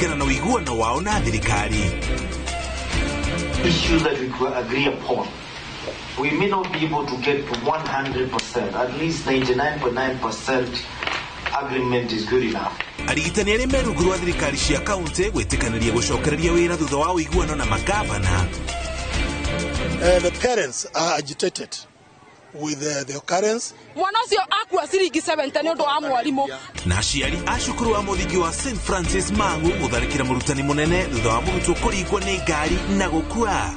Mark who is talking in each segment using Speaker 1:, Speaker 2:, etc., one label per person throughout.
Speaker 1: Na ũiguano wao na thirikari.
Speaker 2: Issues that we could agree upon. We may not be able to get to 100%, at least 99.9% agreement is good enough.
Speaker 1: Arigitani arĩa me rungu rwa thirikari cia kaunti gwĩtĩkanĩria gũcokereria wĩra thutha wa ũiguano na magavana.
Speaker 3: The parents are agitated with the occurrence.
Speaker 4: Mwana ũcio akua ciringi 70 nĩ ũndũ wa mwarimũ.
Speaker 1: Na aciari a cukuru wa mũthingi wa St Francis Mang'u gũtharĩkĩra mũrutani mũnene thutha wa mũrutwo kũringwo nĩ ngari na gũkua.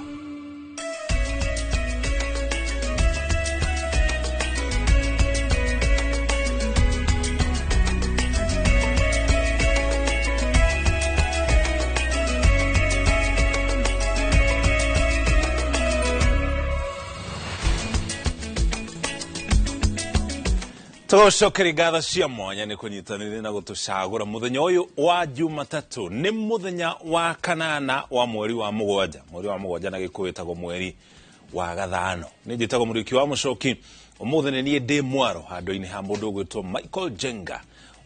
Speaker 5: Tũgũcokeria ngatho cia mwanya nĩ kũnyitanĩra na gũtũcagũra mũthenya ũyũ wa Jumatatũ. Nĩ mũthenya wa kanana wa mweri wa mũgwanja, mweri wa mũgwanja na Gĩkũyũ wĩtagwo mweri wa gathano. Nĩ njĩtagwo Mũriũki wa Mũcoki. Ũmũthĩ nĩ niĩ ndĩ mwaro handũ-inĩ ha mũndũ ũgwĩtwo Michael Jenga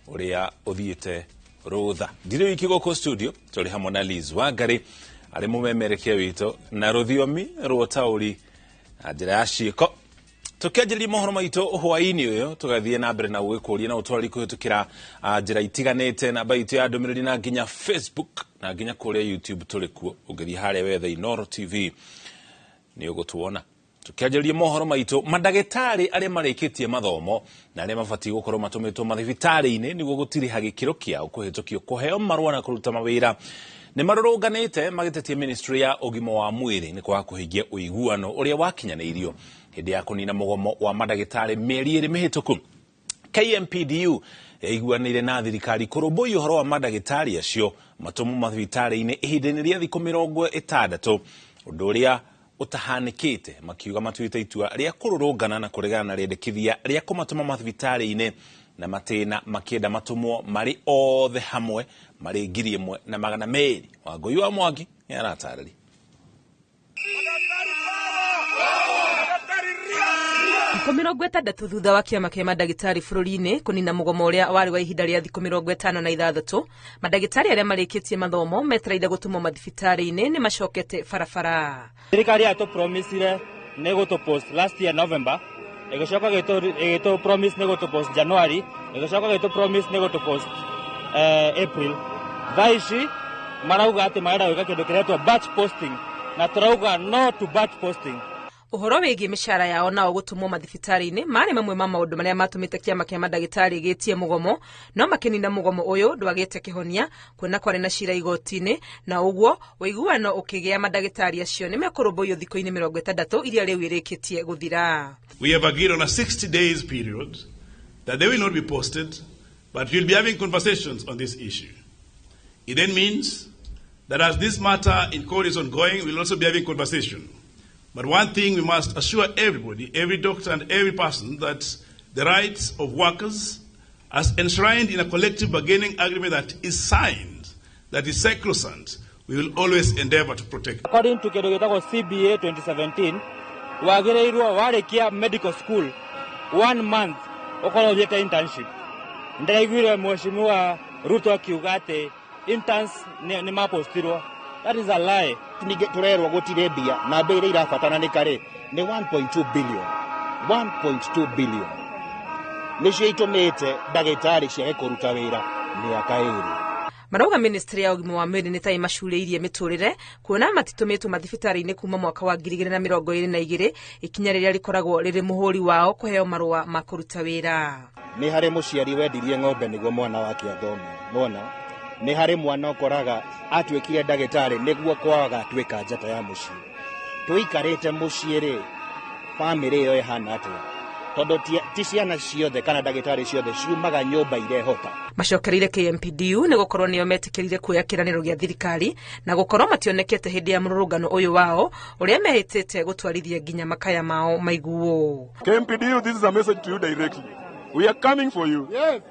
Speaker 5: ũrĩa ũthiĩte rũtha. Ndirĩ wiki gũkũ studio, tũrĩ hamwe na Liz Wangari arĩ mũmemerekia witũ na rũthiomi rwa ũtaũri na njĩra ya ciĩko. Tũkĩanjĩrĩria mohoro maitũ hwaĩ-inĩ ũyũ, tũgathiĩ na mbere na gũgĩkũria na ũtwari kũhĩtũkĩra njĩra itiganĩte, namba itũ ya ndũmĩrĩri na nginya Facebook na nginya kũrĩa YouTube tũrĩ kuo. Ũngĩthiĩ harĩa wethe Inooro TV nĩ ũgũtuona. Tũkĩanjĩrĩria mohoro maitũ, mandagĩtarĩ arĩa marĩkĩtie mathomo na arĩa mabatiĩ gũkorwo matũmĩtwo mathibitarĩ-inĩ nĩguo gũtiriha gĩkĩro kĩao kũhĩtũkio kũheo marũa na kũruta mawĩra nĩ marũrũnganĩte magĩtetia ministry ya ũgima wa mwĩrĩ nĩ kwaga kũhingia ũiguano ũrĩa wakinyanĩirio hĩndĩ ya kũnina mũgomo wa mandagĩtarĩ mĩeri ĩrĩ mĩhĩtũku. KMPDU yaiguanĩire na thirikari kũrũmbũiya ũhoro wa mandagĩtarĩ acio matũmwo mathibitarĩ-inĩ ihinda-inĩ rĩa thikũ 60, ũndũ ũrĩa ũtahanĩkĩte, makiuga matuĩte itua rĩa kũrũrũngana na kũregana na rĩendekithia rĩa kũmatũma mathibitarĩ-inĩ na matĩna makĩenda matũmwo marĩ othe hamwe marĩ 1,200. Wangũi wa Mwangi nĩ aratarĩria.
Speaker 6: Thikũ 60 thutha wa kĩama kĩa mandagĩtarĩ bũrũri-inĩ kũnina mũgomo ũrĩa warĩ wa ihinda rĩa thikũ 56, mandagĩtarĩ arĩa marĩkĩtie mathomo metereire gũtũmwo mathibitarĩ-inĩ nĩ macokete barabara.
Speaker 7: Thirikari yatũpromisire nĩ gũtũpost last year November, ĩgĩcoka ĩgĩtũ promise nĩ gũtũpost January, ĩgĩcoka ĩgĩtũ promise nĩ gũtũpost April. Thaa ici marauga atĩ marenda gwĩka kĩndũ kĩretwo batch posting, na tũrauga no to batch posting.
Speaker 6: Ũhoro wĩgiĩ mĩcara yao nao gũtũmwo mathibitarĩ-inĩ marĩ mamwe ma maũndũ marĩa matũmĩte kĩama kĩa mandagĩtarĩ gĩtie mũgomo, no makĩnina mũgomo ũyũ ndwagĩte kĩhonia kuona kwarĩ na cira igoti-inĩ, na ũguo ũiguano ũkĩgĩa mandagĩtarĩ acio nĩ mekũrũmbũiyo thikũ-inĩ 60 iria rĩu irĩkĩtie gũthira.
Speaker 8: We have agreed on a 60 days period that they will not be posted, but we'll be having conversations on this issue. It then means that as this matter in court is ongoing, we'll also be having conversation. But one thing we must assure everybody, every doctor and every person, that the rights of workers as enshrined in a collective bargaining agreement that is signed, that is sacrosanct, we will always endeavor to protect.
Speaker 7: According to kĩndũ gĩtagwo CBA 2017, wagĩrĩirwo warĩkia medical school 1 month ũkorwo ũthiĩte internship. Ndĩraiguire Mheshimiwa Ruto akiuga atĩ interns nĩ mapostirwo. That is a lie.
Speaker 9: Ningĩ tũrerwo gũtirĩ mbia na mbia iria irabatananĩka rĩ nĩ 1.2 billion. 1.2 billion nĩcio itũmĩte ndagĩtarĩ ciage kũruta wĩra mĩaka ĩrĩ.
Speaker 6: Marauga ministry ya ũgima wa mwĩrĩ nĩ ta ĩmacurĩirie mĩtũrĩre kuona matitũmĩtwo mathibitarĩ-inĩ kuma mwaka wa 2022, ikinya rĩrĩa rĩkoragwo rĩrĩ mũhũri wao kũheo marũa ma kũruta wĩra.
Speaker 9: Nĩ harĩ mũciari wendirie ng'ombe nĩguo mwana wake athome. Mona nĩ harĩ mwana ũkoraga atuĩkire ndagĩtarĩ nĩguo kwaga atuĩka njata ya mũciĩ. Tũikarĩte mũciĩ rĩ, bamĩrĩ ĩyo ĩhana atĩa? Tondũ ti ciana ciothe kana ndagĩtarĩ ciothe ciumaga nyũmba irehota.
Speaker 6: Macokereire KMPDU nĩ gũkorwo nĩo metĩkĩrire kuoya kĩranĩro gĩa thirikari na gũkorwo mationekete hĩndĩ ya mũrũrũngano ũyũ wao ũrĩa mehĩtĩte gũtwarithia nginya makaya mao maiguo.
Speaker 10: KMPDU, this is a message to you directly. We are coming for you.
Speaker 9: Yes.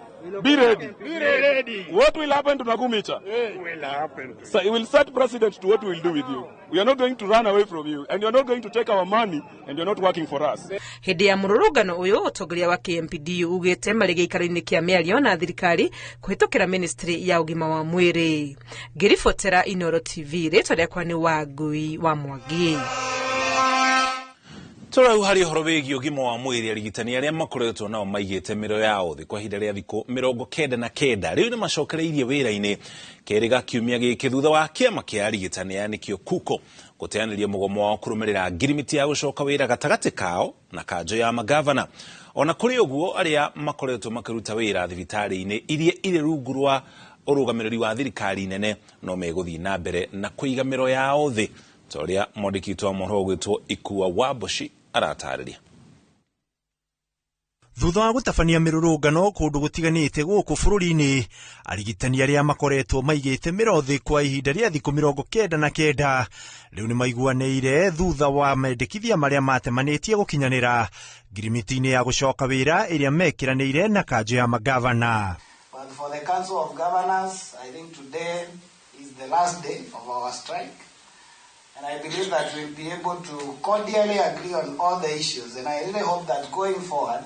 Speaker 10: Be ready. Be ready. What will happen to Nakhumicha?
Speaker 11: Will happen.
Speaker 10: So it will set precedent to what we will do with you. We are not going to run away from you, and you are not going to take our money, and you are not working for us.
Speaker 6: Hĩndĩ ya mũrũrũngano ũyũ, ũtongoria wa KMPDU ugĩte marĩ gĩikaro-inĩ kĩa mĩario na thirikari kũhĩtũkĩra ministry ya ũgima wa mwĩrĩ. Ngĩribotera Inoro TV, rĩtwa rĩakwa nĩ Wangui wa Mwangi.
Speaker 5: Tũrau harĩ ũhoro wĩgiĩ ũgima wa mwĩrĩ, arigitani arĩa makoretwo nao maigĩte mĩro yao thĩ kwa ihinda rĩa thikũ 99 rĩu nĩ macokereirie wĩra-inĩ kerĩ ga kiumia gĩkĩ thutha wa kĩama kĩa arigitani aya nĩkĩo KUKO gũteanĩria mũgomo wao kũrũmĩrĩra ngirimiti ya gũcoka wĩra gatagatĩ kao na kanjũ ya magavana. Ona kũrĩ ũguo, arĩa makoretwo makĩruta wĩra thibitarĩ-inĩ iria irĩ rungu rwa ũrũgamĩrĩri wa thirikari nene no megũthiĩ na mbere na kũiga mĩro yao thĩ, ta ũrĩa mwandĩki witũ wa mohoro ũgwĩtwo Ikua Wamboci aratarĩria.
Speaker 12: Thutha wa gũtabania mĩrũrũngano kũndũ gũtiganĩte gũkũ bũrũri-inĩ, arigitani arĩa makoretwo maigĩte mĩro thĩ kwa ihinda rĩa thikũ 99 rĩu nĩ maiguanĩire thutha wa mendekithia marĩa matemanĩtie gũkinyanĩra ngirimiti-inĩ ya gũcoka wĩra ĩrĩa mekĩranĩire na kanjũ ya magavana.
Speaker 2: But for the Council of Governors, I think today is the last day of our strike. And I believe that we'll be able to cordially agree on all the issues. And I really hope that going forward,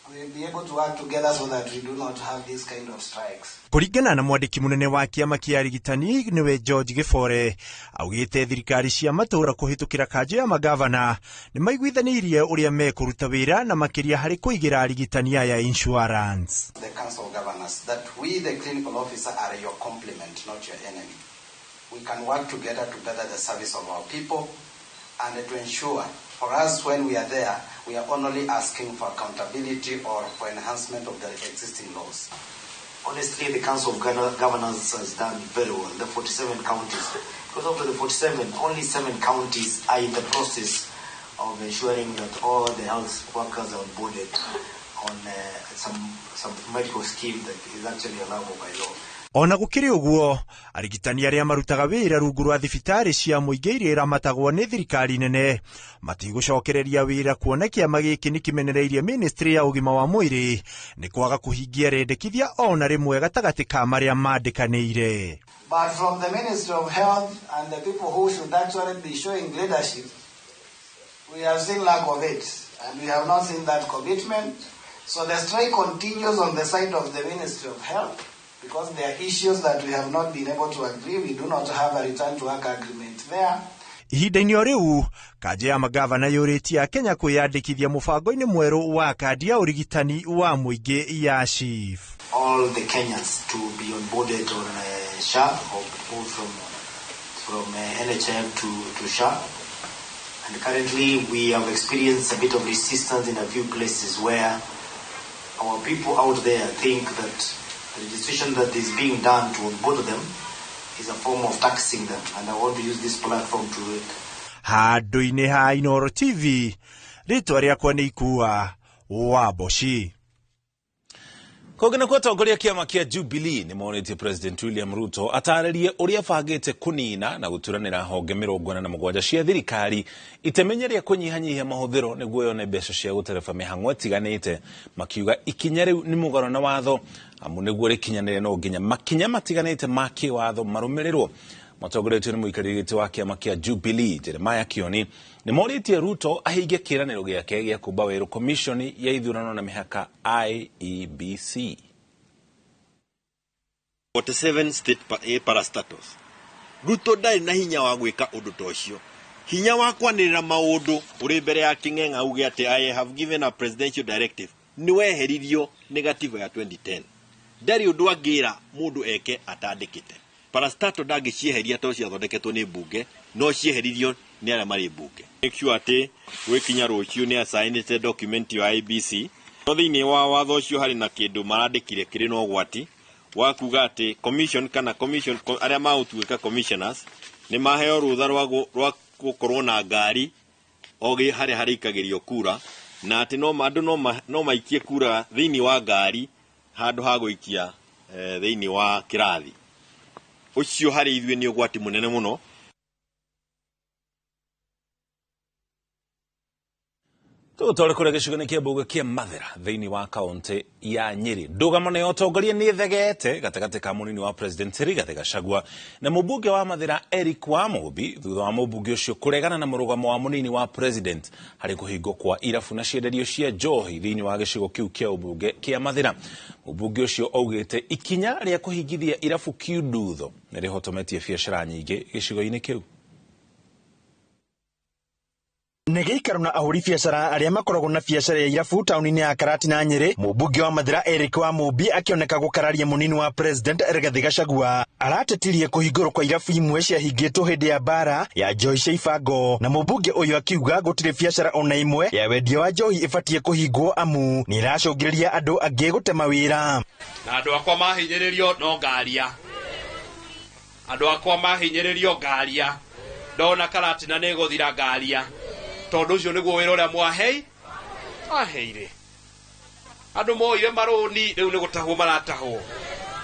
Speaker 2: we'll be able to work together so that we do not have these kind of strikes.
Speaker 12: Kũringana na mwandĩki mũnene wa kĩama kĩa arigitani nĩwe George Gĩbore, augĩte thirikari cia matũũra kũhĩtũkĩra kanjũ ya magavana nĩ maiguithanĩirie ũrĩa mekũruta wĩra na makĩria harĩ kũigĩra arigitani aya insurance.
Speaker 13: The Council of Governors, that we, the clinical officer, are your complement, not your enemy. We can work together to better the service of our people and to ensure, for us when we are there, we are only asking for accountability or for enhancement of the existing laws.
Speaker 2: Honestly, the Council of Governors has done very well, the 47 counties. Because of the 47, only 7 counties are in the process of ensuring that all the health workers are onboarded on some medical scheme that is actually allowable by law.
Speaker 12: Ona gũkĩrĩ ũguo, arigitani arĩa marutaga wĩra rungu rwa thibitarĩ cia mũingĩ iria iramatagwo nĩ thirikari nene matigũcokereria wĩra, kuona kĩama gĩkĩ nĩ kĩmenereirie ministry ya ũgima wa mwĩrĩ nĩ kwaga kũhingia rĩendekithia ona rĩmwe gatagatĩ ka marĩa mandĩkanĩire.
Speaker 2: But from the Ministry of Health and the people who should actually be showing leadership, we have seen lack of it, and we have not seen that commitment. So the strike continues on the side of the Ministry of Health, because there are issues that we have not been able to agree. We do not have a return to work agreement there.
Speaker 12: Ihinda-inĩ o rĩu, kanjũ ya magavana yũrĩtie Akenya kwĩyandĩkithia mũbango-inĩ mwerũ wa kandi ya ũrigitani wa mũingĩ ya SHIF.
Speaker 2: All the Kenyans to be onboarded on SHA or move from NHIF to SHA. And currently we have experienced a bit of resistance in a few places where our people out there think that the registration that is being done to onboard them is a form of taxing them, and I want to use this platform to
Speaker 12: Handũ-inĩ ha Inoro TV, rĩtwa rĩakwa nĩ Ikua wa Mboci.
Speaker 5: Kũngĩ nakuo, atongoria kĩama kĩa Jubilee nĩ monĩtie President William Ruto atarĩrie ũrĩa abangĩte kũnina na gũturanĩra honge 47 cia thirikari itemenya rĩa kũnyihanyihia mahũthĩro nĩguo yone mbeca cia gũtereba mĩhang'o ĩtiganĩte, makiuga ikinya rĩu nĩ mũgarũ na watho, amu nĩguo rĩkinyanĩre no nginya makinya matiganĩte ma kĩwatho marũmĩrĩrwo. Matongoretio nĩ mũikarĩri gĩtĩ wa kĩama kĩa Jubilee Jeremiah Kioni, nĩ morĩtie Ruto ahingie kĩĩranĩro gĩake gĩa kũmba werũ komishoni ya ithurano na mĩhaka IEBC.
Speaker 14: 47 state parastatals. Ruto ndarĩ na hinya wa gwĩka ũndũ ta ũcio, hinya wa kwanĩrĩra maũndũ ũrĩ mbere ya kĩng'eng'a uge atĩ "I have given a presidential directive" nĩ weheririo nĩ gatiba ya 2010. Ndarĩ ũndũ angĩra mũndũ eke atandĩkĩte. Parastatal ndangĩcieheria tondũ ciathondeketwo nĩ mbunge, no cieheririo nĩ arĩa marĩ mbunge. Make sure atĩ gwĩkinya rũciũ nĩ asainĩte document ya IEBC, no thĩinĩ wa watho ũcio harĩ na kĩndũ marandĩkire kĩrĩ na ũgwati wa kuga atĩ commission kana commission arĩa magũtuĩka commissioners nĩ maheo rũtha rwa gũkorwo na ngari o harĩa harĩikagĩrio kura, na atĩ no andũ no maikie kura thĩinĩ wa ngari handũ ha gũikia thĩinĩ wa kĩrathi. Ũcio harĩ ithuĩ nĩ ũgwati mũnene mũno.
Speaker 5: Tũgũtware kũrĩa gĩcigo-inĩ kĩa mbunge kĩa Mathĩra thĩinĩ wa kaũntĩ ya Nyĩrĩ. Ndũgamano ya ũtongoria nĩ ĩthegeete gatagatĩ ka mũnini wa President Rigathĩ Gachagua na mũmbunge wa Mathĩra Eric Wamũmbi thutha wa mũmbunge ũcio kũregana na mũrũgamo wa mũnini wa President harĩ kũhingwo kwa irabu na cienderio cia njohi thĩinĩ wa gĩcigo kĩu kĩa ũmbunge kĩa Mathĩra. Mũmbunge ũcio augĩte ikinya rĩa kũhingithia irabu kiundutho nĩ rĩhotometie biacara nyingĩ gĩcigo-inĩ kĩu.
Speaker 12: Nĩ gĩikaro na ahũri biacara arĩa makoragwo na biacara ya irabu taũni-inĩ ya Karatina Nyĩrĩ, mũmbunge wa Mathĩra Eric Wamũmbi akĩoneka gũkararia mũnini wa President Rigathĩ Gachagua aratetirie kũhingũrwo kwa irabu imwe ciahingĩtwo hĩndĩ ya mbara ya njohi cia ibango, na mũmbunge ũyũ akiuga gũtirĩ biacara ona ĩmwe ya wendia wa njohi ĩbatiĩ kũhingwo amu nĩ ĩracũngĩrĩria andũ angĩ gũte mawĩra.
Speaker 11: Na andũ akwa mahinyĩrĩrio no ngaria, andũ akwa mahinyĩrĩrio ngaria, ndona Karatina nĩ ĩgũthira ngaria, tondũ ũcio nĩguo wĩra ũrĩa mwaheire. Andũ moire marũni rĩu nĩ gũtahwo maratahwo,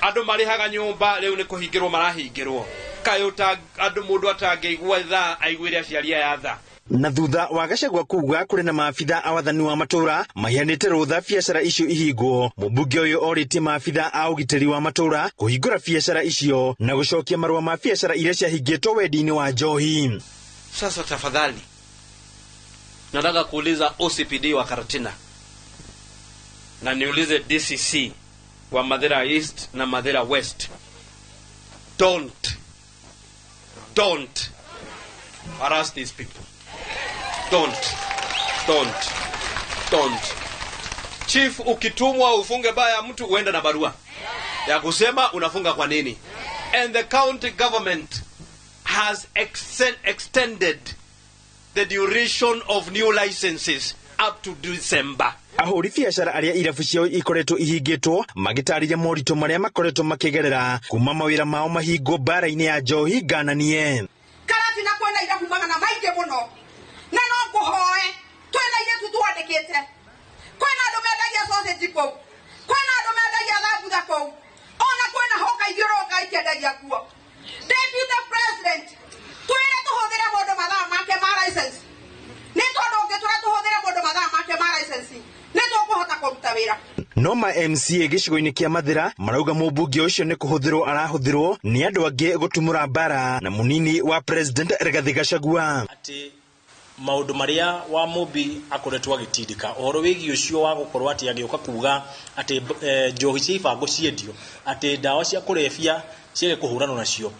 Speaker 11: andũ marĩhaga nyũmba rĩu nĩ kũhingĩrwo marahingĩrwo, kaĩ andũ mũndũ atangĩigua tha aiguĩre aciari aya tha.
Speaker 12: Na thutha wa Gachagua kuga kũrĩ na maabitha a wathani wa matũra maheanĩte rũtha biacara icio ihingwo, mũmbunge ũyũ orĩtie maabitha a ũgitĩri wa matũra kũhingũra biacara icio na gũcokia marũa ma biacara iria ciahingĩtwo wendi-inĩ wa njohi.
Speaker 11: Sasa tafadhali nataka kuuliza OCPD wa Karatina na niulize DCC wa Mathira East na Mathira West, don't harass these people. Don't. Chief, ukitumwa ufunge baya mtu uenda na barua ya kusema unafunga kwa nini. And the county government has extended the duration of new licenses up to December.
Speaker 12: Ahũri biacara arĩa irabu ciao ikoretwo ihingĩtwo magĩtarĩria moritũ marĩa makoretwo makĩgerera kuma mawĩra mao mahingwo mbara-inĩ ya njohi ngananie.
Speaker 4: Karatina kwĩna irabu magana maingĩ mũno, na no ngũhoe twĩna irĩtu twandĩkĩte, kwĩna andũ mendagia sausage kũu, kwĩna andũ mendagia thambutha kũu, ona kwĩna hoka ithiũrũrũka ikĩendagia kuo. Deputy President, twĩre tũhũthĩre mũndũ mathaa make ma license, nĩ tondũ ũngĩtwĩra tũhũthĩre mũndũ mathaa make ma license nĩ tũkũhota kũruta wĩra.
Speaker 12: No ma MCA gĩcigo-inĩ kĩa Mathĩra marauga mũmbunge ũcio nĩ kũhũthĩrwo arahũthĩrwo nĩ andũ angĩ gũtumũra mbara na mũnini wa President Rigathĩ Gachagua.
Speaker 15: Atĩ maũndũ marĩa Wamũmbi akoretwo agĩtindĩka ũhoro wĩgiĩ ũcio wa gũkorwo atĩ agĩũka kuga atĩ njohi cia ibango ciendio, atĩ ndawa cia kũrebia ciage kũhũranwo nacio,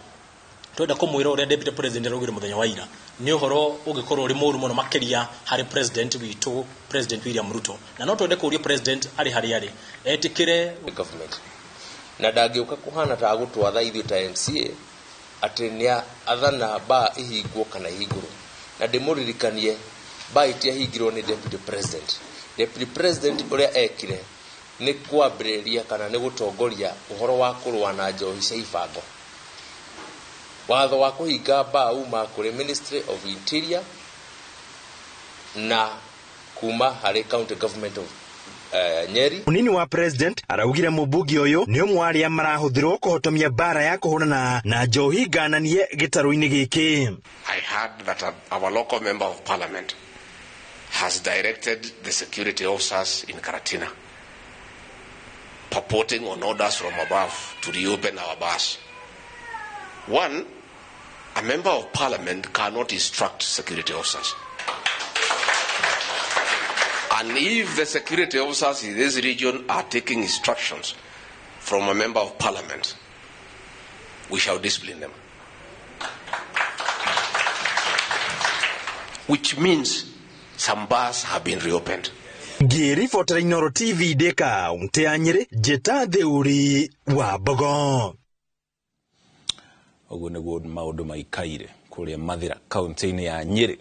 Speaker 15: twenda kũmwĩra ũrĩa Deputy President araugire mũthenya wa ira nĩ ũhoro ũngĩkorwo ũrĩ mũũru mũno makĩria harĩ President witũ, President William Ruto, na no twende kũũria President arĩ harĩa arĩ etĩkĩre
Speaker 16: government na ndangĩũka kũhana ta gũtwatha ithuĩ ta MCA atĩ nĩ athana baa ihingwo kana ihingũrwo. Na ndĩmũririkanie baa itiahingirwo nĩ Deputy President. Deputy President ũrĩa ekire nĩ kwambĩrĩria kana nĩ gũtongoria ũhoro wa kũrũa na njohi cia ibango. Watho wa kũhinga baa uma kũrĩ Ministry of Interior na kuma harĩ County Government of Nyeri.
Speaker 12: Mũnini wa President araugire mũmbunge ũyũ nĩ ũmwe wa arĩa marahũthĩrwo kũhotomia mbara ya kũhũrana na njohi ngananie gĩtarũ-inĩ gĩkĩ.
Speaker 17: I heard that our local member of parliament has directed the security officers in Karatina, purporting on orders from above to reopen our bars. One, a member of parliament cannot instruct security officers. And if the security officers in this region are taking instructions from a member of parliament, we shall discipline them. Which means some bars have been reopened.
Speaker 12: Ngĩribotera Inooro TV ndĩ kaũntĩ ya Nyĩrĩ, Njĩta Theuri wa Mbogo.
Speaker 5: Ũguo nĩguo maũndũ maikaire kũrĩa Mathĩra kaũntĩ-inĩ ya Nyĩrĩ.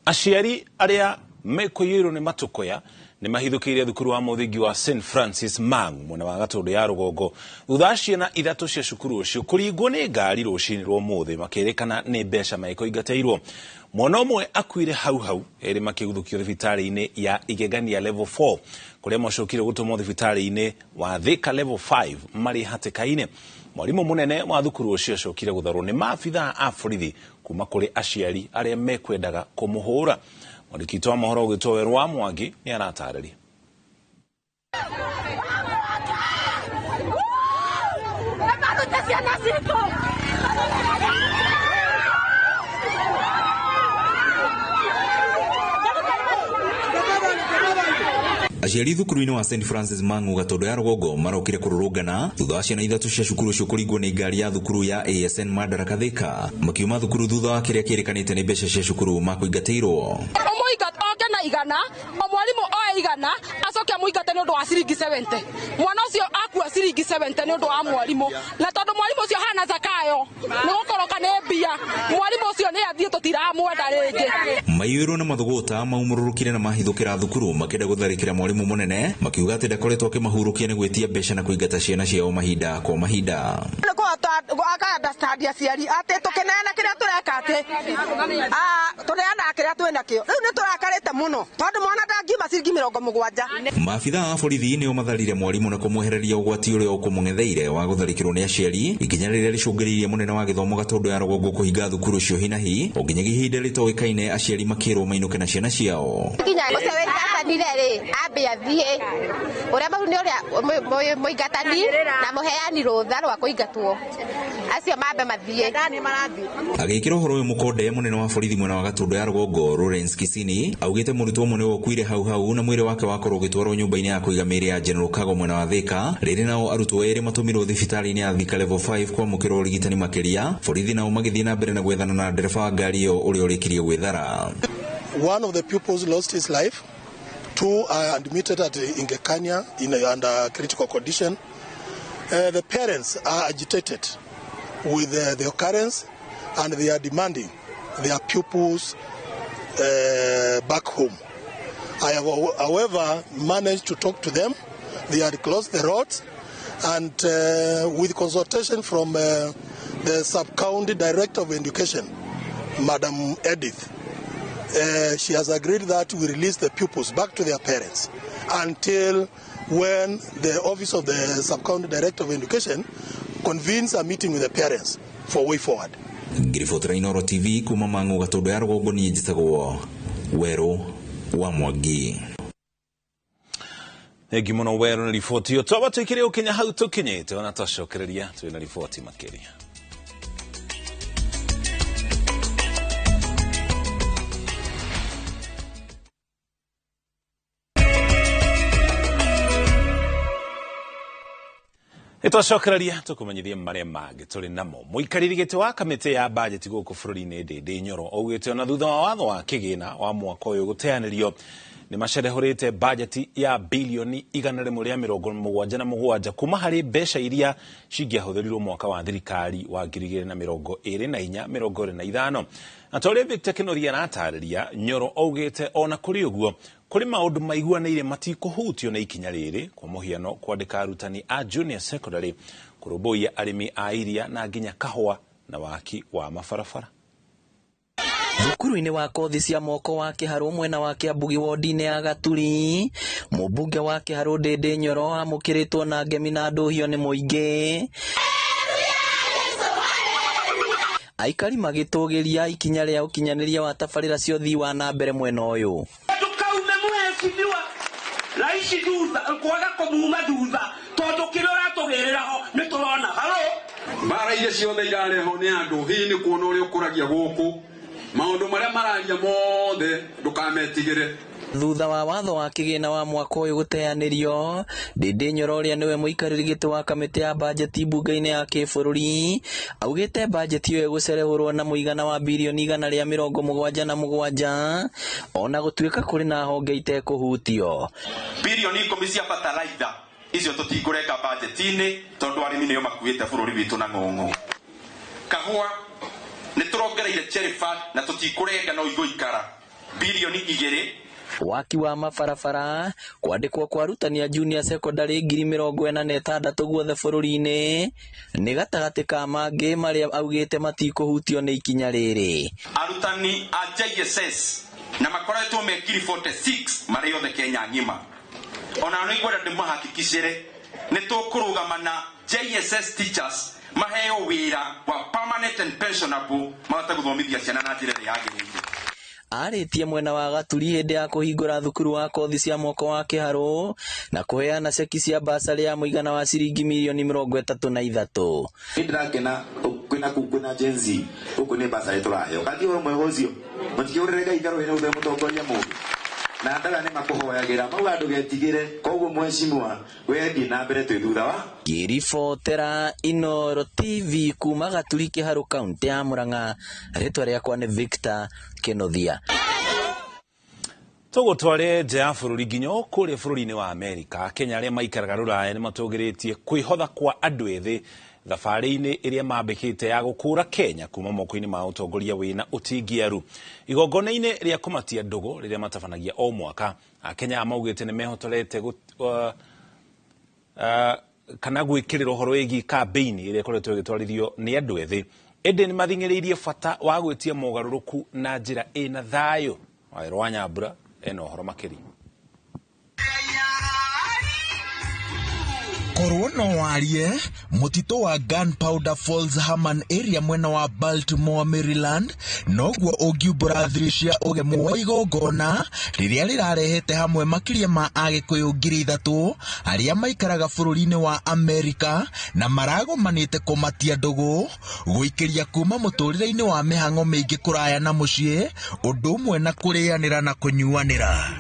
Speaker 5: Aciari arĩa mekũiyũirwo nĩ matũkũya nĩ mahithũkĩire thukuru wa mũthingi wa St Francis Mang'u mwena wa Gatũndũ ya rũgongo thutha wa ciana ithatũ cia cukuru ũcio kũringwo nĩ ngari rũcinĩ rwa ũmũthĩ makĩrĩkana nĩ mbeca maĩkũingatĩirwo. Mwana ũmwe akuire hau hau, erĩ makĩguthũkio thibitarĩ-inĩ ya Igegania level 4 kũrĩa macokire gũtũmwo thibitarĩ-inĩ wa Thika level 5 marĩ hatĩka-inĩ. Mwarimũ mũnene wa thukuru ũcio acokire gũtharwo nĩ maabithaa a borithi kuma kũrĩ aciari arĩa mekwendaga kũmũhũra. Mwandĩki witũ wa mohoro ũgĩtwo Werũ wa Mwangi nĩ aratarĩria.
Speaker 18: Aciari thukuru-inĩ wa St Francis Mang'u Gatondo ya Rũgongo marokire kũrũrũngana thutha wa ciana ithatũ cia cukuru ũcio kũringwo nĩ ngari ya thukuru ya ASN Madaraka Thika makiuma thukuru thutha wa kĩrĩa kĩrĩkanĩte nĩ mbeca cia cukuru makũingatĩirwo.
Speaker 4: Ũmũingate oke na igana, o mwarimũ oe igana, acoke amũingate nĩ ũndũ wa ciringi 70. Mwana ũcio akua ciringi 70 nĩ ũndũ wa mwarimũ, na tondũ mwarimũ ũcio hana zakayo nĩ gũkoroka nĩ mbia, mwarimũ ũcio nĩ athiĩ, tũtiramwenda rĩngĩ.
Speaker 18: Maiyũirwo na mathũgũta maumũrũrũkire na mahithũkĩra thukuru makĩenda gũtharĩkĩra mwarimũ mũnene makiuga atĩ ndakoretwo akĩmahurũkia nĩ gwĩtia mbeca na kũingata ciana ciao mahinda kwa mahinda.
Speaker 4: Nĩ kũhota aka understand aciari atĩ tũkĩneana kĩrĩa tũreka atĩ tũneanaga kĩrĩa twĩnakĩo. Rĩu nĩ tũrakarĩte mũno tondũ mwana ndangiuma ciringi 70.
Speaker 18: Maabitha a borithi nĩo matharire mwarimũ na kũmwehereria ũgwati ũrĩa ũkũmũng'etheire wa gũtharĩkĩrwo nĩ aciari, ikinya rĩrĩa rĩcũngĩrĩirie mũnene wa gĩthomo Gatondo ya Rũgongo kũhinga thukuru ũcio hinahi o nginyagia ihinda rĩtoĩkaine aciari makĩrwo mainũke na ciana ciao.
Speaker 19: Nginya ũcio wĩingatanire rĩ ambe athiĩ ũrĩa mau nĩ ũrĩa mũingatani na mũheani rũtha rwa kũingatwo, acio mambe mathiĩ.
Speaker 18: Agĩkĩra ũhoro ũyũ mũkonde, mũnene wa borithi mwena wa Gatondo ya Rũgongo Lawrence Kisini augĩte mũrutwo ũmwe nĩwe ũkuire hau hau na mwĩrĩ wake wakorwo ũgĩtwarwo nyũmba-inĩ ya kũiga mĩĩrĩ ya General Kago mwena wa Thika. Rĩrĩ nao arutwo erĩ matũmirwo thibitarĩ-inĩ ya Thika Level 5 kwamũkĩrwo ũrigitani makĩria. Borithi nao magĩthiĩ na mbere na gwethana na ndereba wa ngari ĩyo ũrĩa ũrĩkirie gwĩthara.
Speaker 3: One of the pupils lost his life. Two are admitted at Ingekania in under critical condition. The parents are agitated with the occurrence and they are demanding their pupils back home. I have, however, managed to talk to them. They had closed the roads, and with consultation from the sub-county director of education, Madam Edith, she has agreed that we release the pupils back to their parents until when the office of the sub-county director of education convenes a meeting with the parents for way forward.
Speaker 18: Ngiribotera Inooro TV kuma Mang'u Gatondo ya Rũgongo, niĩ njĩtagwo Werũ wa Mwangi.
Speaker 5: Thengi mũno Werũ na riboti ĩyo. Twaba tũikĩre ũkinya hau tũkinyĩte, ona twacokereria twĩna riboti makĩria. Nĩtwacokereria tũkũmenyithie marĩa mangĩ tũrĩ namo. Mũikarĩri gĩtĩ wa kamĩtĩ ya bajeti gũkũ bũrũri-inĩ Ndĩndĩ Nyoro augĩte ona thutha wa watho wa kĩgĩna wa mwaka ũyũ gũteanĩrio nĩ macerehũrĩte bajeti ya bilioni 177 kuma harĩ mbeca iria cingĩahũthĩrirwo mwaka wa thirikari wa 2024-2025. Na ta ũrĩa Victor Kĩnoria aratarĩria, Nyoro augĩte ona kũrĩ ũguo kũrĩ maũndũ maiguanĩire matikũhutio nĩ ikinya rĩrĩ, kwa mũhiano kwandĩka arutani a junior secondary, kũrũmbũiya arĩmi a iria na nginya kahũa na waki wa mabarabara.
Speaker 20: Thukuru-inĩ wa kothi cia moko wa Kĩharũ mwena wa Kĩambugi wodi-inĩ ya Gaturi, mũmbunge wa Kĩharũ Ndĩndĩ Nyoro amũkĩrĩtwo na ngemi na ndũhio nĩ mũingĩ. Aikari magĩtũgĩria ikinya rĩa ũkinyanĩria wa tabarĩra cia ũthii wa na mbere mwena ũyũ.
Speaker 21: Tukaume mũhecimiwa raici thutha kwaga kũmuma thutha tondũ kĩrĩa ũratũgĩrĩra ho nĩ tũrona halo.
Speaker 22: Mbara iria ciothe irarehwo nĩ andũ hihi nĩ kuona ũrĩa ũkũragia gũkũ maũndũ marĩa mararia mothe ndũkametigĩre.
Speaker 20: Thutha wa watho wa kĩgĩna wa mwaka ũyũ gũteanĩrio, Ndĩndĩ Nyoro ũrĩa nĩwe mũikarĩri gĩtĩ wa kamĩtĩ ya bajeti mbunge-inĩ ya kĩbũrũri augĩte bajeti ĩyo ĩgũcerehũrwo na mũigana wa bilioni 177 ona gũtuĩka kũrĩ na honge itekũhutio.
Speaker 23: Bilioni 10 cia bataraitha icio tũtikũrenga bajeti-inĩ tondũ arĩmi nĩo makuĩte bũrũri witũ na ng'ong'o. Kahũa nĩ tũrongereire cherry fund na tũtikũrenga no igũikara bilioni 2.
Speaker 20: Waki wa mabarabara, kwandĩkwo kwa arutani a junior secondary 46,000 guothe bũrũri-inĩ nĩ gatagatĩ ka mangĩ marĩa augĩte matikũhutio nĩ ikinya rĩrĩ.
Speaker 23: Arutani a JSS na makoretwo me 46 marĩ othe Kenya ng'ima. Ona nĩ ngwenda ndĩmahakikicĩre nĩ tũkũrũgama na JSS teachers maheo wĩra wa permanent and pensionable mahote gũthomithia ciana na njĩra ĩrĩa yagĩrĩire.
Speaker 20: Arĩtie mwena wa Gaturi hĩndĩ ya kũhingũra thukuru wa kothi cia mwako wa Kĩharũ na kũheana ceki cia basarĩ ya mũigana wa ciringi mirioni 33.
Speaker 1: Nĩ ndĩrakena kwĩna kũu kwĩna Gen Z gũkũ nĩ basarĩ tũraheo kathi ũhoro mwega ũcio mũtikĩũrĩre Ngai ngarũĩ nĩ mũtongoria mũũru na ndaga nĩ makũhoyagĩra mauga ndũgetigĩre koguo mheshimiwa we thiĩ na mbere twĩ thutha wa
Speaker 20: Ngĩribotera Inooro TV kuma Gaturi Kĩharũ kaunti ya Murang'a, rĩtwa rĩakwa nĩ Victor Kĩnuthia.
Speaker 5: Tũgũtware nja ya bũrũri nginya o kũrĩa bũrũri-inĩ wa Amerika. Kenya arĩa maikaraga rũraya nĩ matũgĩrĩtie kwĩhotha kwa andũ ethĩ thabarĩ-inĩ ĩrĩa mambĩkĩte ya gũkũra Kenya kuma moko-inĩ ma ũtongoria wĩna ũtingiaru. Igongona-inĩ rĩa kũmatia ndũgũ rĩrĩa matabanagia o mwaka, Akenya aya maugĩte nĩ mehotorete kana gwĩkĩrĩra ũhoro wĩgiĩ kambĩini ĩrĩa ĩkoretwo ĩgĩtwarithio nĩ andũ ethĩ, ĩndĩ nĩ mathing'ĩrĩirie bata wa gwĩtia mogarũrũku na njĩra ĩna thayũ. Wawerũ wa Nyambura ena ũhoro makĩria.
Speaker 7: Korwo no warie mũtitũ wa Gunpowder Falls Herman area mwena wa Baltimore, Maryland, noguo ũngiumbũra thiri cia ũgemu wa igongona rĩrĩa rĩrarehete hamwe makĩria ma Agĩkũyũ 3,000 arĩa maikaraga bũrũri-inĩ wa Amerika na maragomanĩte kũmatia ndũgũ gũikĩria kuma mũtũrĩre-inĩ wa mĩhang'o mĩingĩ kũraya na mũciĩ, ũndũ ũmwe na kũrĩanĩra na kũnyuanĩra.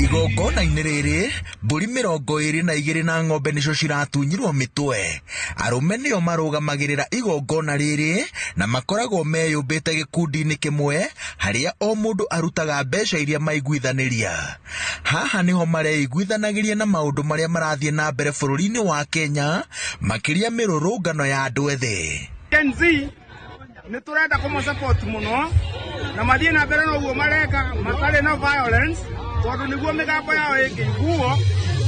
Speaker 7: Igongona-inĩ rĩrĩ mbũri 22 na ng'ombe nĩcio ciratunyirwo mĩtwe. Arũme nĩo marũgamagĩrĩra igongona rĩrĩ na makoragwo meyũmbĩte gĩkundi-inĩ kĩmwe harĩa o mũndũ arutaga mbeca iria maiguithanĩria. Haha nĩho mareiguithanagĩria na maũndũ marĩa marathiĩ na mbere bũrũri-inĩ wa Kenya, makĩria mĩrũrũngano ya andũ ethĩ.
Speaker 8: Gen Z nĩ tũrenda kũmũ-support mũno na mathiĩ na mbere na ũguo mareka matarĩ na violence tondũ nĩguo mĩgambo yao ĩngĩiguo.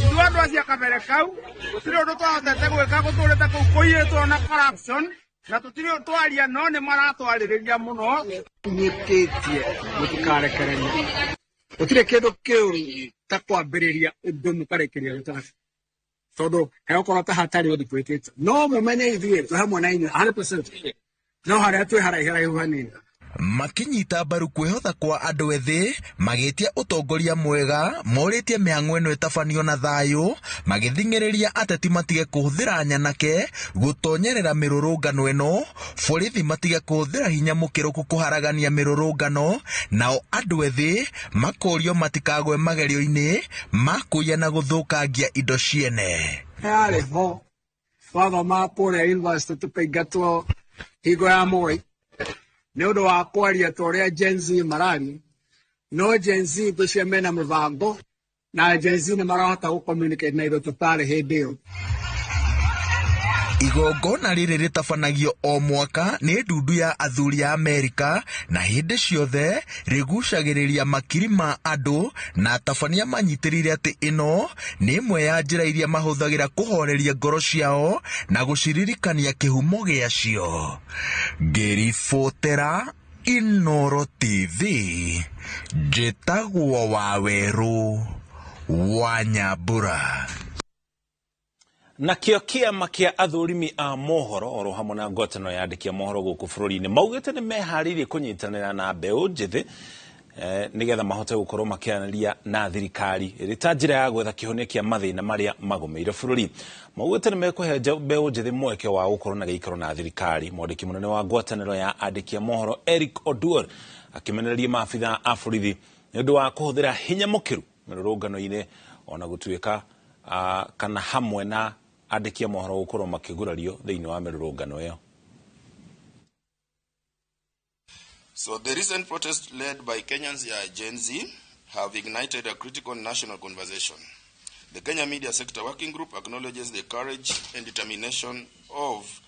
Speaker 8: Ithuĩ andũ acio a kabere kau gũtirĩ ũndũ twahotete gwĩka, gũtũrĩte kũu kũiyĩtwo na corruption na tũtirĩ twaria, no nĩ maratwarĩrĩria mũno.
Speaker 24: Nyitĩtie mũtikarekererie, gũtirĩ kĩndũ kĩũru ta kwambĩrĩria ũndũ mũkarĩkĩria gĩtarĩ, tondũ hegũkorwo ta hatarĩ ũndũ twĩkĩte. No mũmenye ithuĩ twĩ hamwe na inyuĩ 100%, no harĩa twĩ haraihu haraihu hanini.
Speaker 7: Makinyita mbaru kwĩhotha kwa andũ ethĩ, magĩtia ũtongoria mwega, morĩtie mĩhang'o ĩno ĩtabanio na thayũ, magĩthing'ĩrĩria ateti matige kũhũthĩra nyanake gũtonyerera mĩrũrũngano ĩno, borithi matige kũhũthĩra hinya mũkĩrũku kũharagania mĩrũrũngano, nao andũ ethĩ makorio matikagwe magerio-inĩ ma kũiya na gũthũkangia indo ciene.
Speaker 24: Yarĩ ho twathoma kũrĩa university tũkaingatwo hingo ya Moi nĩ ũndũ wa kwaria ta ũrĩa Gen Z mararia, no Gen Z ngwĩciria mena mũbango na Gen Z nĩ marahota gũ-communicate na ithuĩ tũtarĩ hĩndĩ ĩyo.
Speaker 7: Igongona rĩrĩ rĩtabanagio o mwaka nĩ ndundu ya athuri a Amerika na hĩndĩ ciothe rĩgucagĩrĩria makiri ma andũ, na atabania manyitĩrĩire atĩ ĩno nĩ ĩmwe ya njĩra iria mahũthagĩra kũhoreria ngoro ciao na gũciririkania kĩhumo gĩacio. Ngĩribotera Inooro TV, njĩtagwo Wawerũ wa Nyambura.
Speaker 5: Nakĩo kĩama kĩa athũrimi a mohoro oro hamwe na ngwatanĩro ya andĩki a mohoro gũkũ bũrũri-inĩ maugĩte nĩ meharĩirie kũnyitanĩra na mbeũ njĩthĩ nĩgetha mahote gũkorwo makĩaranĩria na thirikari ĩrĩ ta njĩra ya gwetha kĩhonia kĩa mathĩna marĩa magũmĩire bũrũri. Maugĩte nĩ mekũhe mbeũ njĩthĩ mweke wa gũkorwo na gĩikaro na thirikari. Mwandĩki mũnene wa ngwatanĩro ya andĩki a mohoro Eric Oduor akĩmenereria maabithaa a borithi nĩ ũndũ wa kũhũthĩra hinya mũkĩru mĩrũrũngano-inĩ ona gũtuĩka kana hamwe na andĩki a mohoro gũkorwo makĩgurario thĩinĩ wa mĩrũrũngano ĩyo.
Speaker 25: So the recent protests led by Kenyans Gen Z have ignited a critical national conversation. The Kenya Media Sector Working Group acknowledges the courage and determination of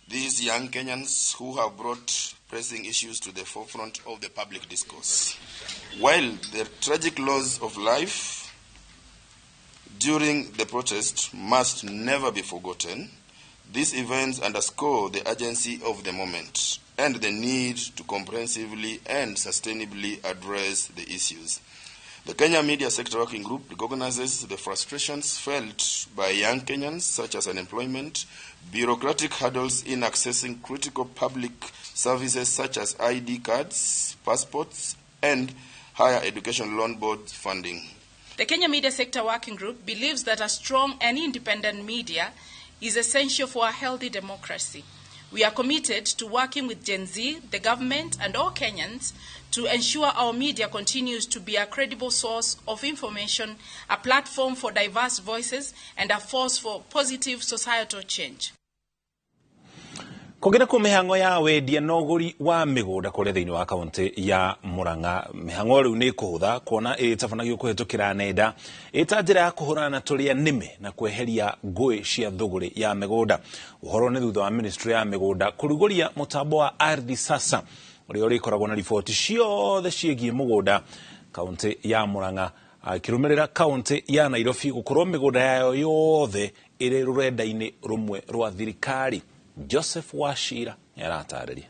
Speaker 25: these young Kenyans who have brought pressing issues to the forefront of the public discourse. While the tragic loss of life during the protest must never be forgotten, these events underscore the urgency of the moment and the need to comprehensively and sustainably address the issues. The Kenya Media Sector Working Group recognizes the frustrations felt by young Kenyans, such as unemployment, bureaucratic hurdles in accessing critical public services such as ID cards, passports, and higher education loan board funding.
Speaker 2: The Kenya Media Sector Working Group believes that a strong and independent media is essential for a healthy democracy. We are committed to working with Gen Z, the government, and all Kenyans to ensure our media continues to be a credible source of information, a platform for diverse voices, and a force for positive societal change.
Speaker 5: Kũngĩra kũ mĩhang'o ya wendia na ũgũri wa mĩgũnda kũrĩa thĩinĩ wa kaũntĩ ya Murang'a, mĩhang'o rĩu nĩ ĩkũhũtha kuona ĩtabanagio kũhĩtũkĩra nenda ĩta njĩra ya kũhũrana na tũrĩa nĩme na kweheria ngũĩ cia thũgũrĩ ya mĩgũnda. Ũhoro nĩ thutha wa ministry ya mĩgũnda kũrugũria mũtambo wa Ardhi Sasa ũrĩa ũrĩkoragwo na riboti ciothe ciĩgiĩ mũgũnda kaũntĩ ya Murang'a, akĩrũmĩrĩra kaũntĩ ya Nairobi gũkorwo mĩgũnda yayo yothe ĩrĩ rũrenda-inĩ rũmwe rwa thirikari. Joseph Wachira aratarĩria.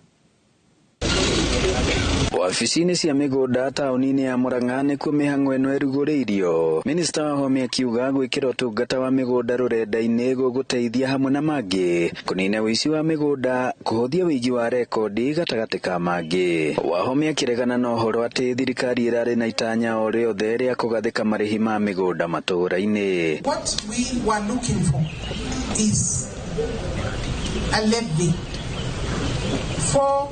Speaker 6: Wabici-inĩ cia mĩgũnda taũni-inĩ ya Murang'a nĩkuo mĩhang'o ĩno ĩrugũrĩirio. Minista Wahome akiuga gwĩkĩra ũtungata wa mĩgũnda rũrenda-inĩ gũgũteithia hamwe na mangĩ kũnina ũici wa mĩgũnda, kũhũthia ũigi wa rekondi gatagatĩ ka mangĩ. Wahome akĩregana na ũhoro atĩ thirikari ĩrarĩ na itanya o rĩothe rĩa kũgathĩka marĩhi ma mĩgũnda matũũra-inĩ.
Speaker 9: What we were looking for is a levy for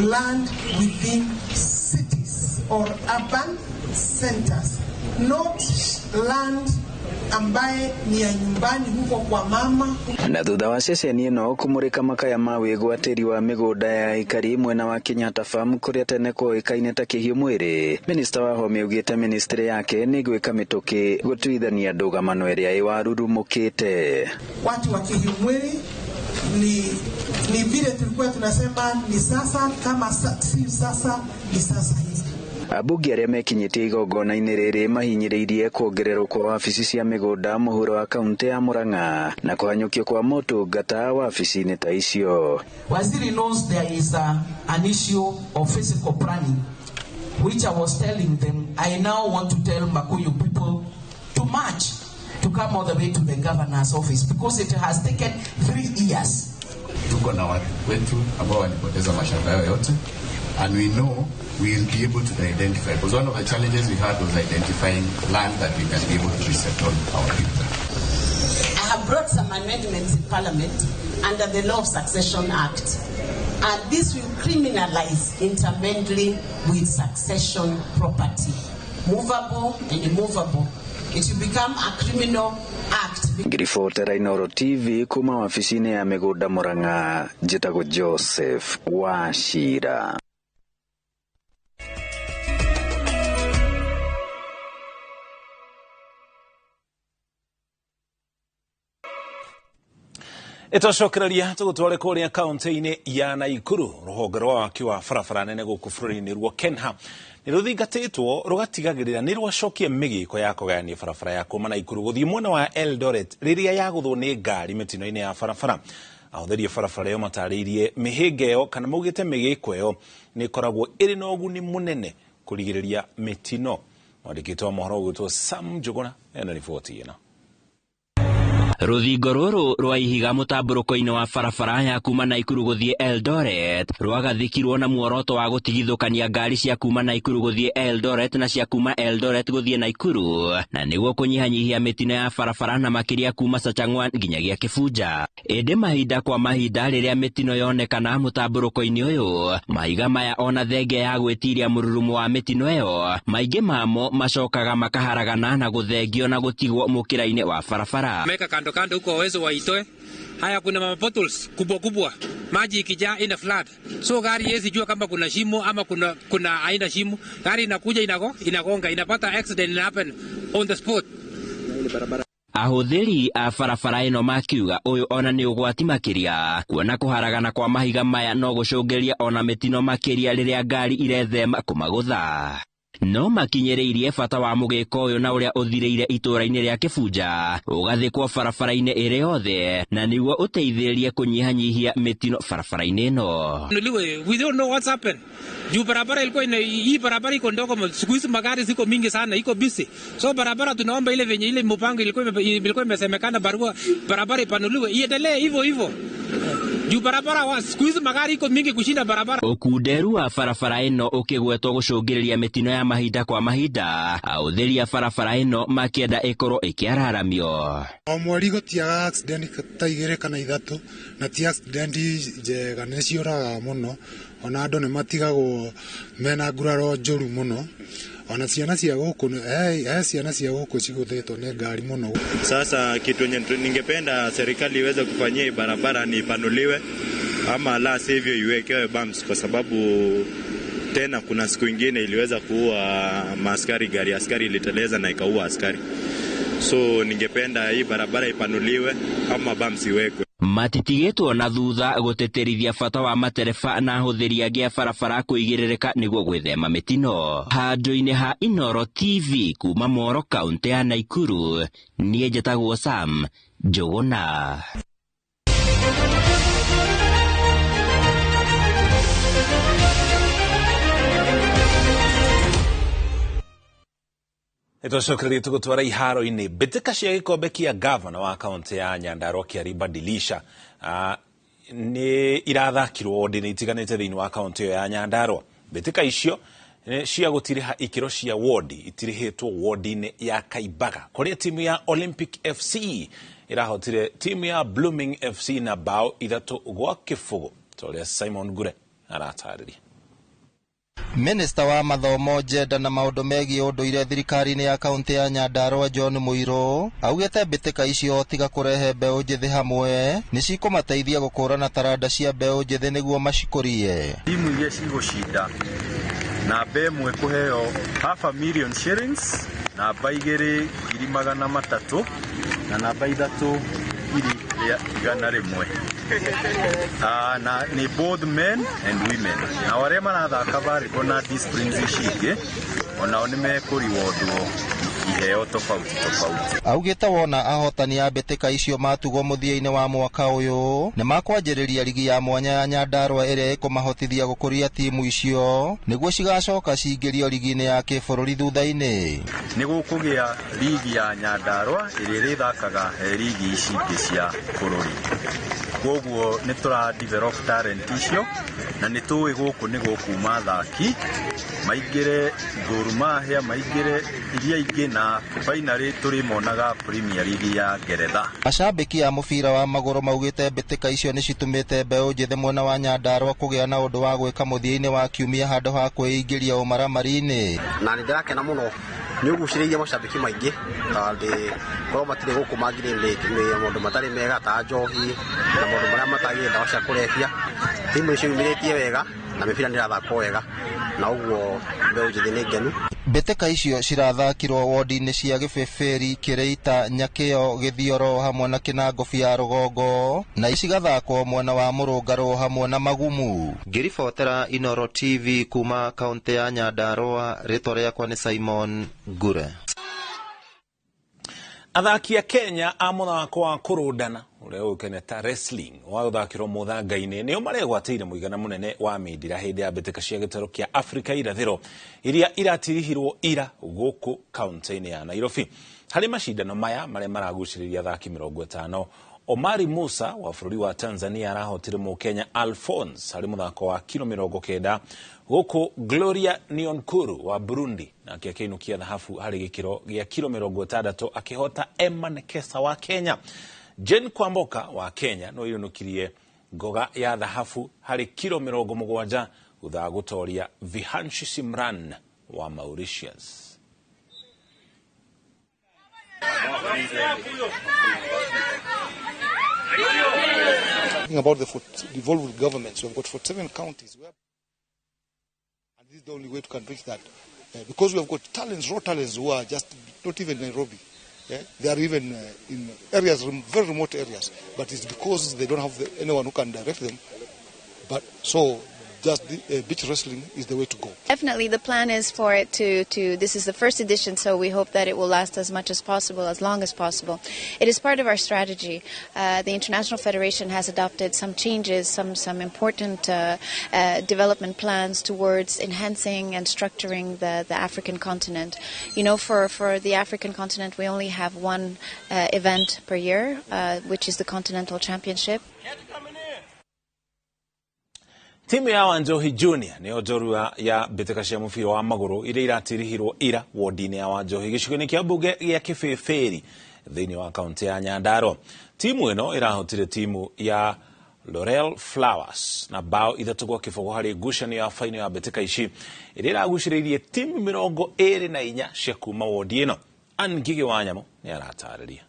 Speaker 9: land within cities or urban centers, not land ambaye ni ya nyumbani huko kwa mama.
Speaker 6: Na thutha wa ceceni ĩno kũmũrĩka makaya ma wĩgwatĩri wa mĩgũnda ya aikari mwena wa Kenyatta Farm kũrĩa tene kũĩkaine ta Kĩhiũ Mwĩrĩ, Minista Wahome augĩte ministry yake nĩ gwĩka mĩtũkĩ gũtuithania ndũgamano ĩrĩa ĩwarurumũkĩte.
Speaker 9: Watu wa Kĩhiũ Mwĩrĩ ni vile tulikuwa tunasema ni sasa, kama si sasa ni sasa hivi.
Speaker 6: Ambunge arĩa mekinyĩtie igongona-inĩ rĩrĩ mahinyĩrĩirie kuongererwo kwa wabici cia mĩgũnda mũhuro wa kaunti ya Murang'a na kũhanyũkio kwa motungata wabici-inĩ ta icio.
Speaker 9: Waziri knows there is an issue of physical planning, which I was telling them I now want to tell Makuyu people to march to come all the way to the governor's office because it has taken 3 years.
Speaker 10: Tuko na watu wetu ambao walipoteza mashamba yao yote, and we know we will be able to identify, because one of the challenges we had was identifying land that we can be able to resettle our people.
Speaker 13: I have brought some amendments in Parliament under the Law of Succession Act, and this will criminalize intermeddling with succession property, movable and immovable. It will become a criminal act.
Speaker 6: Ngiribotera Inooro TV kuma wabici-inĩ ya mĩgũnda Murang'a, njĩtagwo Joseph Wachira.
Speaker 5: Ĩtwacokereria tũgũtware kũrĩa kaũntĩ-inĩ ya Naikuru rũhonge rwa waki wa barabara nene gũkũ bũrũri-inĩ ruo KENHA nĩ rũthingatĩtwo rũgatigagĩrĩra nĩ rwacokia mĩgĩko ya kũgayania barabara ya kuma Naikuru gũthiĩ mwena wa Eldoret rĩrĩa yagũthwo nĩ ngari mĩtino-inĩ ya barabara. Ahũthĩri a barabara ĩyo matarĩirie mĩhĩnga ĩyo kana maugĩte mĩgĩko ĩyo nĩ ĩkoragwo ĩrĩ na ũguni mũnene kũrigĩrĩria mĩtino. Mwandĩkĩtwo wa mohoro ũgwĩtwo Sam Njuguna ena riboti ĩno.
Speaker 26: Rũthingo rũrũ rwa ihiga mũtambũrũko-inĩ wa barabara ya kuma Naikuru gũthiĩ Eldoret rwagathĩkirwo na muoroto wa gũtigithũkania ngari cia kuma Naikuru gũthiĩ Eldoret na cia kuma Eldoret gũthiĩ Naikuru, na nĩguo kũnyihanyihia mĩtino ya barabara na makĩria kuma Sachang'wa nginyagia Kĩbunja. Ĩndĩ mahinda kwa mahinda rĩrĩa mĩtino yonekana mũtambũrũko-inĩ ũyũ, mahiga maya ona thenge ya gwĩtiria mũrurumo wa mĩtino ĩyo, maingĩ mamo macokaga makaharagana na gũthengio na gũtigwo mũkĩra-inĩ wa barabara.
Speaker 27: Meka kando kando huko wawezo waitoe. Haya, kuna potholes kubwa kubwa, maji ikijaa ina flood, so gari haiwezi jua kama kuna shimo ama kuna aina shimo. Gari inakuja inagonga, inapata accident, ina happen on the spot.
Speaker 26: Ahũthĩri a barabara ĩno makiuga ũyũ ona nĩ ũgwati makĩria, kuona kũharagana kwa mahiga maya no gũcũngĩria ona mĩtino makĩria rĩrĩa ngari irethema kũmagũtha. No makinyĩrĩirie bata wa mũgĩko ũyũ na ũrĩa ũthirĩire itũũra-inĩ rĩa Kĩbunja ũgathikwo barabara-inĩ ĩrĩ yothe na nĩguo ũteithĩrĩrie kũnyihanyihia mĩtino barabara-inĩ ĩno.
Speaker 27: We don't know what's happened. Juu barabara ilikuwa ina, hii barabara iko ndogo, siku hizi magari ziko mingi sana, iko busy. So barabara tunaomba ile venye ile mpango ilikuwa imesemekana barua barabara ipanuliwe iendelee hivyo hivyo. Juu barabara siku hizi magari iko mingi kushinda barabara.
Speaker 26: Ũkunderu wa barabara ĩno ũkĩgwetwo gũcũngĩrĩria mĩtino ya mahinda kwa mahinda, ahũthĩri a barabara ĩno makĩenda ĩkorwo ĩkĩararamio.
Speaker 4: O mweri gũtiaga accident ta 2 kana 3 na ti accident njega, nĩ ciũragaga mũno, ona andũ nĩ matigagwo mena nguraro njũru mũno. Ona ciana cia gũkũ ciana cia gũkũ cigũthĩtwo nĩ ngari mũno.
Speaker 11: Sasa kitu yenye ningependa serikali iweze kufanyia barabara ni ipanuliwe ama la sivyo iwekewe bumps, kwa sababu tena kuna siku ingine iliweza kuua maaskari, gari askari iliteleza na ikaua askari. So ningependa hii barabara ipanuliwe ama bumps iwekwe.
Speaker 26: Matitigĩtwo na thutha gũtĩtĩrithia bata wa matereba na ahũthĩri angĩ a barabara kũigĩrĩrĩka nĩguo gwĩthema mĩtino. Handũ-inĩ ha Inooro TV kuma Moro kaũntĩ ya Naikuru, niĩ njĩtagwo Sam Njũgũna.
Speaker 5: Nĩtwacokereria tũgũtwara iharo-inĩ mbĩtĩka cia gĩkombe kĩa gavana wa kaũntĩ ya Nyandarua Kĩariba Dilisha nĩ irathakirwo wodi-inĩ itiganĩte thĩinĩ wa kaũntĩ ĩyo ya Nyandarua. Mbĩtĩka icio cia gũtirĩha ikĩro cia wodi itirĩhĩtwo wodi-inĩ ya Kaimbaga kũrĩa timu ya Olympic FC ĩrahotire timu ya Blooming FC na bao 3-0 ta ũrĩa Simon Ngure aratarĩria.
Speaker 12: Minista wa mathomo njenda na maũndũ megiĩ ũndũire thirikari-inĩ ya kaũntĩ ya Nyandarua John Mũirũ augĩte mbĩtĩka icio tiga kũrehe mbeũ njĩthĩ hamwe nĩ cikũmateithia gũkũrana taranda cia mbeũ njĩthĩ nĩguo macikũrie.
Speaker 14: Timu iria cigũcinda namba 1 kũheo 500,000 shillings, namba 2 300,000 na namba 3 100,000. Na ni both men and women. Na arĩa marathaka volleyball na disciplines ici ingĩ onao nĩ mekũriwondwo iheo tofauti tofauti.
Speaker 12: Augĩte wona ahotani a mbĩtĩka icio matugwo mũthia-inĩ wa mwaka ũyũ nĩ makwanjĩrĩria rigi ya mwanya ya Nyandarua ĩrĩa ĩkũmahotithia gũkũria timu icio nĩguo cigacoka cingĩrio rigi-inĩ ya kĩbũrũri thutha-inĩ.
Speaker 14: Nĩ gũkũgĩa rigi ya Nyandarua ĩrĩa ĩrĩthakaga rigi ici ingĩ cia bũrũri. Koguo nĩ tũra develop talent icio na nĩ tũĩ gũkũ nĩ gũkuma athaki maingĩre Gor Mahia, maingĩre iria ingĩ na finally tũrĩmonaga Premier League ya Ngeretha.
Speaker 12: Macambĩki a mũbira wa magũrũ maugĩte mbĩtĩka icio nĩ citumĩte mbeũ njĩthĩ mwena wa Nyandarua kũgĩa na ũndũ wa gwĩka mũthia-inĩ wa kiumia handũ ha kwĩingĩria ũmaramari-inĩ.
Speaker 15: Na nĩ ndĩrakena mũno nĩ ũgucĩrĩirie macambĩki maingĩ tondũ korwo matirĩ gũkũ mangirĩ maũndũ matarĩ mega ta njohi na maũndũ marĩa matagĩrĩire, ndawa cia kũrebia. Timu nĩ ciumĩrĩtie wega na mĩbira nĩ ĩrathakwo wega na ũguo mbeũ njĩthĩ nĩ ngenu.
Speaker 12: Mbĩtĩka icio cirathakirwo wodi-inĩ cia Gĩbĩbĩri, Kĩrĩita, Nyakĩo, Gĩthioro hamwe na Kĩnangobu ya Rũgongo na cigathakwo mwena wa Mũrũngarũ hamwe na Magumu. Ngĩribotera Inooro TV kuma kaũntĩ ya Nyandarua, rĩtwa rĩakwa nĩ Simon Ngure.
Speaker 5: Athaki a Kenya a mũthako wa kũrũndana ũrĩa ũĩkaine ta wrestling wa gũthakĩrwo mũthanga-inĩ nĩo maregwatĩire mũigana mũnene wa mindira hĩndĩ ya mbĩtĩka cia gĩtarũ kĩa Afrika irathĩro iria iratirihirwo ira gũkũ kaũntĩ-inĩ ya Nairobi. Harĩ macindano maya marĩa maragucĩrĩria athaki 50, Omari Musa wa bũrũri wa Tanzania arahotire Mũkenya Alphonse harĩ mũthako wa kilo 90, gũkũ Gloria Nionkuru wa Burundi nake akĩinũkia thahabu harĩ gĩkĩro gĩa kilo 60 akĩhota Emma Nekesa wa Kenya. Jane Kwamboka wa Kenya no ĩinũkirie ngoga ya thahabu harĩ kilo 70 thutha wa gũtoria Vihanshi Simran wa Mauritius.
Speaker 16: About the devolved governments, we've got 47 counties, where, and this is the only way to can reach that. Because we have got talents, raw talents who are just not even Nairobi. Yeah? They are even in areas, very remote areas, but it's because they don't have anyone who can direct them. But so just beach wrestling is the way to go.
Speaker 3: Definitely the plan is for it to this is the first edition, so we hope that it will last as much as possible, as long as possible. It is part of our strategy. The International Federation has adopted some changes, some important development plans towards enhancing and structuring the African continent. You know, for the African continent, we only have one event per year, which is the Continental Championship.
Speaker 5: Timu ya Wanjohi Junior nĩyo njorua ya mbĩtĩka cia mũbira wa magũrũ iria iratirihirwo ira wodi-inĩ ya Wanjohi gĩcigo-inĩ kĩa mbunge gĩa Kĩbĩbĩri thĩinĩ wa kaunti ya Nyandarua. Timu ĩno ĩrahotire timu ya Laurel Flowers na bao 3-0 harĩ ngucanio ya faino ya mbĩtĩka ici iria ĩragucĩrĩirie timu 24 cia kuma wodi ĩno. Ann Ngigĩ wa Nyamũ nĩ aratarĩria.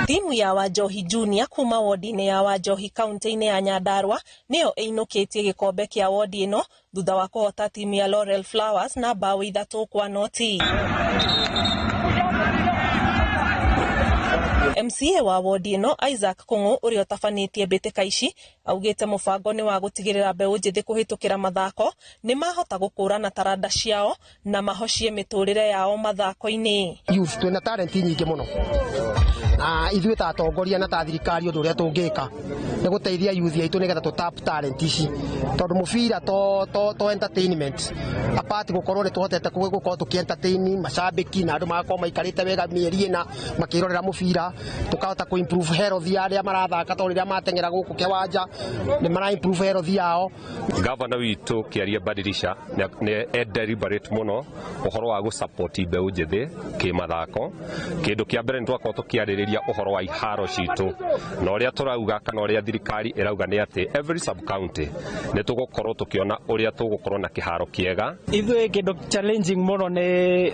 Speaker 17: Timu ya Wanjohi Junior kuma wodi-inĩ ya Wanjohi kaunti-inĩ ya Nyandarua nĩyo ĩinũkĩtie gĩkombe kĩa wodi ĩno thutha wa kũhota timu ya Laurel Flowers na bao 3-0. MCA wa wodi ĩno Isaac Kung'u ũrĩa ũtabanĩtie mbĩtĩka ici augĩte mũbango nĩ wa gũtigĩrĩra mbeũ njĩthĩ kũhĩtũkĩra mathako nĩ mahota gũkũrana taranda ciao na mahocie mĩtũrĩre yao mathako-inĩ.
Speaker 15: Youth twĩna talent nyingĩ mũno na ithuĩ ta atongoria na ta thirikari ũndũ ũrĩa tũngĩka nĩ gũteithia youth aitũ nĩgetha tũ tap talent ici tondũ mũbira to entertainment apart gũkorwo nĩ tũhotete gũkorwo tũkĩ entertain macambĩki na andũ magakorwo maikarĩte wega mĩeri ĩna makĩrorera mũbira tukahota ku improve health ya arĩa marathaka tondũ rĩrĩa mateng'era gũkũ kĩwanja nĩ mara improve health yao.
Speaker 18: Gavana witũ Kĩaria Badilisha nĩ e deliberate mũno ũhoro wa gũ-support mbeũ njĩthĩ kĩmathako. Kĩndũ kĩa mbere nĩ twakorwo tũkĩarĩrĩria ũhoro wa iharo citũ na ũrĩa tũrauga kana ũrĩa thirikari ĩrauga nĩ atĩ every sub county nĩ tũgũkorwo tũkĩona ũrĩa tũgũkorwo na kĩharo kĩega.
Speaker 19: Ithuĩ kĩndũ challenging mũno nĩ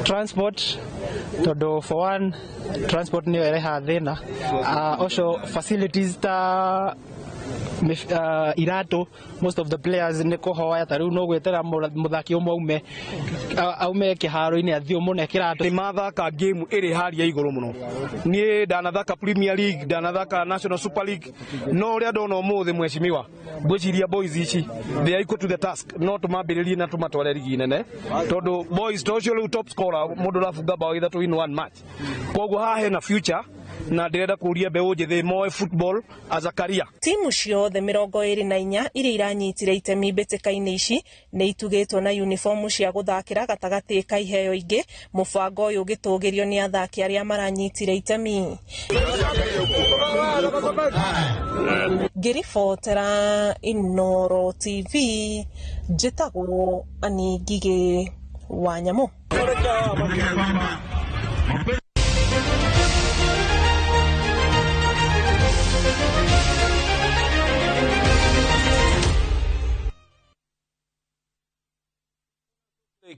Speaker 19: transport tondu for one transport niyo ĩrehaga thĩna. Also facilities ta iratu most of the players nĩ kũhoya ta rĩu no gwetera mũthaki ũmwe aume kĩharo-inĩ athiĩ ũmũne kĩratũ.
Speaker 8: Nĩ mathaka game ĩrĩ haria igũrũ mũno. Niĩ ndanathaka Premier League, ndanathaka National Super League, no ũrĩa ndona ũmũthĩ mheshimiwa, ngwĩciria boys ici they are equal to the task, no tũmambĩrĩrie na tũmatware rigi nene tondũ boys to ũcio rĩu top scorer mũndũ ũrabunga bao 3 in one match, koguo haha hena future na ndĩrenda kũria mbeũ njĩthĩ moe football as a career.
Speaker 17: Timu ciothe 24 iria iranyitire itemi mbĩtĩka-inĩ ici nĩ itugĩtwo na uniformu cia gũthakĩra gatagatĩ ka iheo ingĩ, mũbango ũyũ ũgĩtũgĩrio nĩ athaki arĩa maranyitire itemi. Ngĩribotera Inooro TV njĩtagwo Ann Ngigĩ wa Nyamũ.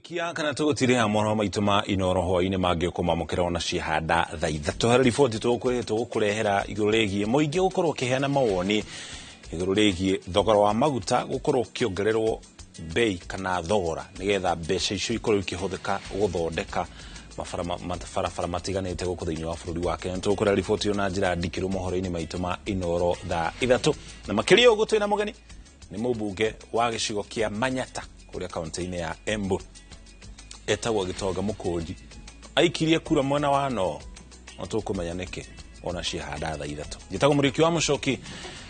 Speaker 5: Kia kana tũgũtirĩha mohoro maitũ ma Inooro hwaĩ-inĩ mangĩ ũkũmamũkĩra ona cihanda thaa 3 harĩ riboti tũgũkũrehera igũrũ rĩgiĩ mũingĩ gũkorwo ũkĩheana mawoni igũrũ rĩgiĩ thogora wa maguta gũkorwo ũkĩongererwo bei kana thogora nĩgetha mbeca icio ikorwo ikĩhũthĩka gũthondeka mabarabara matiganĩte gũkũ thĩinĩ wa bũrũri wa Kenya. Tũgũkũrehera riboti ĩyo na njĩra ndikĩru mohoro-inĩ maitũ ma Inooro thaa 3 na makĩria ũguo twĩna mũgeni nĩ mũmbunge wa gĩcigo kĩa Manyata kũrĩa kaunti-inĩ ya Embu etagwo Gĩtonga Mũkũnji aikirie kura mwena wa no no tũkũmenya nĩkĩ ona cihanda thaa 3. Njĩtagwo Mũrĩki wa Mũcoki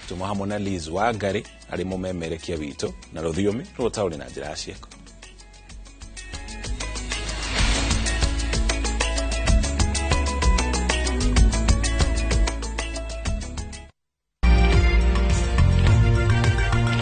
Speaker 5: tuma hamwe na Liz Wangari arĩ mũmemerekia witũ na rũthiomi rũtaũri na njĩra ya ciĩko.